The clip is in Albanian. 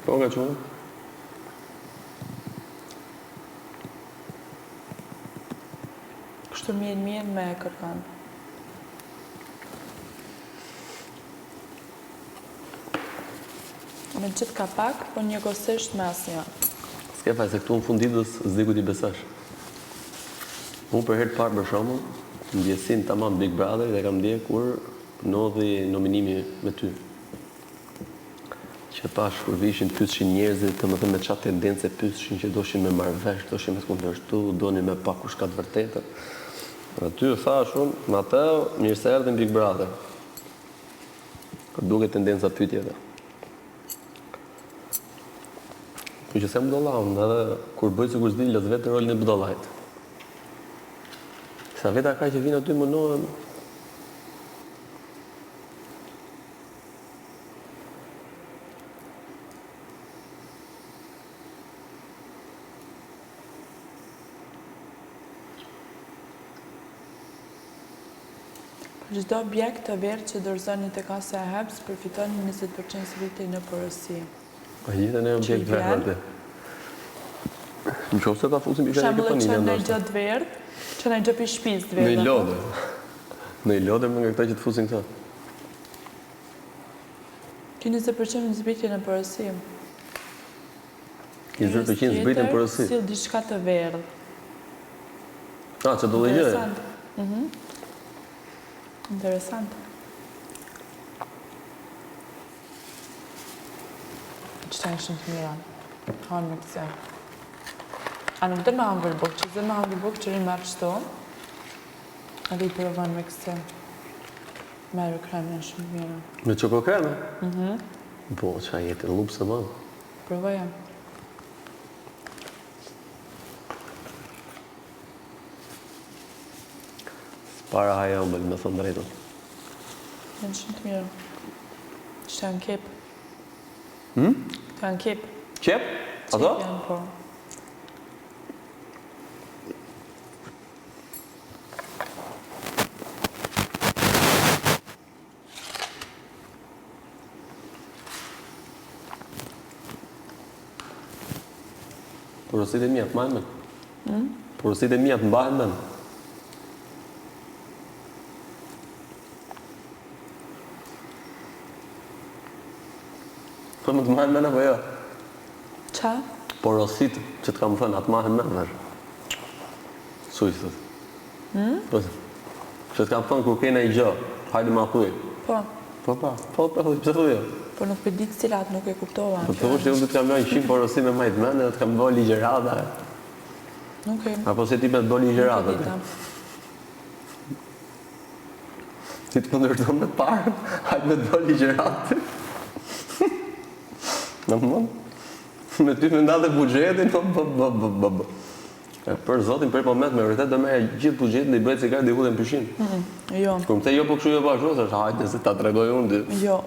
Po nga çuna? Kështu mirë mirë me kërkon. Me gjithë ka pak, po njëkohësisht me asnjë. S'ke faj, se këtu në fund ditës s'di kujt i besosh. Unë për herë të parë për shembull, ndjesinë tamam Big Brother e kam ndje kur ndodhi nominimi me ty. Që pash kur vishin pyetshin njerëzit, domethënë me ça tendence pyetshin që doshin me marrë vesh, doshin me të kundërshtu, donin me pa kush ka të vërtetën. Aty thash unë, Mateo, mirë se erdhe në Big Brother. Kur duket tendenca pyetjeve. Po që s'jam budalla unë, edhe kur bëj sikur s'di, lë vetë rolin e budallait. Sa veta ka që vinë aty mundohen Për çdo objekt të verdhë që dorëzoni te kasa e Hebs, përfitoni 20% zbritje në porosi. A gjithë në objekt të verdhë aty? Në qoftë se ta fusim i Për shembull, që në gjë të verdhë, që në gjë për shtëpisë të verdhë. Në lodër. Në lodër më nga këta që të fusin këta. Ki 20% zbritje në porosi. 20% zbritje në porosi. Sill diçka të verdhë. A, që do dhe gjë? Interesant. Mhm. Interesant. Qëta janë shumë të mira. Hanë me këse. A nuk dhe me hangër bukë, që dhe me hangër bukë që i merr qëto. Edhe i provon me këse. Me aerokrem janë shumë të mira. Me çokokreme? Mhm. Po, qa jetë, lupë se ma. Provoja. S'para haja ëmbël, me thënë drejtën. Janë shumë të mira. Qëta janë qepë. Hmm? Këto janë qepë. Qepë? Ato? Qepë janë, po. Porositë e mia të mbahen mend. Hmm? Porositë e mia të mbahen mend. Po më të mbahen mend apo jo? Ça? Porositë që të kam thënë, a të mbahen mend thash. Suj thot. Hmm? Po. Që të kam thënë kur ke ndonjë gjë, hajde ma thuj. Po. Po po, po po, pse thuj jo? Po nuk e di cilat, nuk e kuptova. Po thosh unë të kam lënë 100 porosi me majt mend edhe të kam bërë ligjërata. Nuk e. Apo se ti me të bërë ligjërata. Ti të kundërshton me të parën, hajde me të bërë ligjëratë. Në më Me ty me nda dhe buxhetin, po, po, po, po, po, po. E për zotin për moment me vërtet do merrja gjithë buxhetin dhe i bëj cigare dhe i hudhem në pishinë. Mm, jo. Kur më the jo po kështu jo po ashtu, thashë hajde se ta tregoj unë ty. Jo.